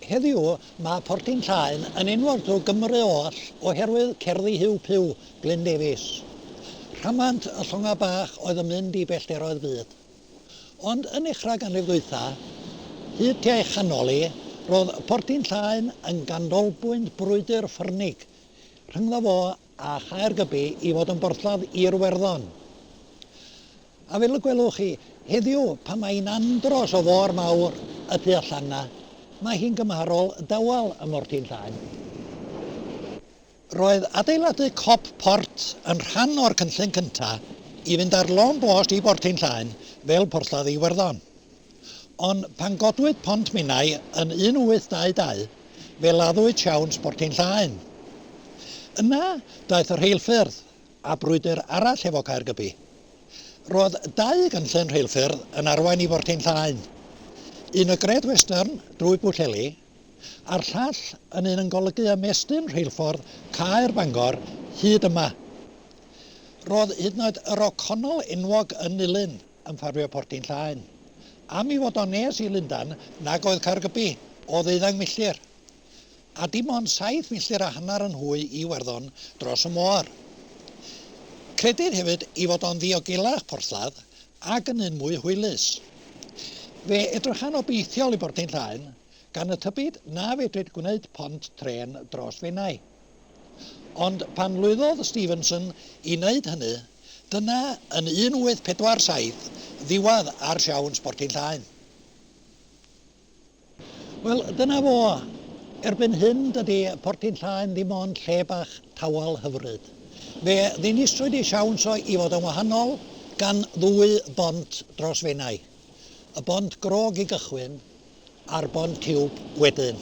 Heddiw mae Portyn Llaen yn enwog drwy Gymru oll oherwydd cerddi Huw Puw, Glyn Davies. Rhamant y llongau bach oedd yn mynd i bellteroedd byd. Ond yn nechrau ganrif ddwytha, hyd tua ei chanol hi, roedd Portyn Llaen yn ganolbwynt brwydr ffyrnig rhyngddo fo a Chaergybi i fod yn borthladd i'r Werddon. A fel y gwelwch chi, heddiw, pan mae hi'n andros o fôr mawr y tu allan 'na, mae hi'n gymharol dawel ym Mhortyn Llaen. Roedd adeiladu Cop Port yn rhan o'r cynllun cyntaf i fynd ar lôn bost i Bortyn Llaen fel porthladd i Iwerddon. Ond pan godwyd Pont Menai yn 1822, fe laddwyd siawns Bortyn Llaen. Yna, daeth y rheilffyrdd, a brwydr arall efo Caergybi. Roedd dau gynllun rheilffyrdd yn arwain i Fortyn Llaen, un y Great Western drwy Bwllheli, a'r llall yn un yn golygu ymestyn rheilffordd Caer Bangor hyd yma. Roedd hyd yn oed yr O'Connell enwog yn Nulyn yn ffafrio Portyn Llaen, am ei fod o'n nes i Lundan nag oedd Caergybi, o ddeuddeng milltir. a dim ond saith milltir a hanner yn hwy i Iwerddon dros y môr. Credir hefyd ei fod o'n ddiogelach porthladd ac yn un mwy hwylus. Fe edrycha'n obeithiol i Bortyn Llaen, gan y tybid na fedrid gwneud pont trên dros Fenai. Ond pan lwyddodd Stephenson i wneud hynny, dyna yn 1847 ddiwedd ar siawns Bortyn Llaen. Wel, dyna fo. Erbyn hyn, dydy Portyn Llaen ddim ond lle bach tawel hyfryd. Fe ddinistrwyd ei siawns o i fod yn wahanol gan ddwy bont dros Fenai. Y bont grog i gychwyn, a'r bont tiwb wedyn.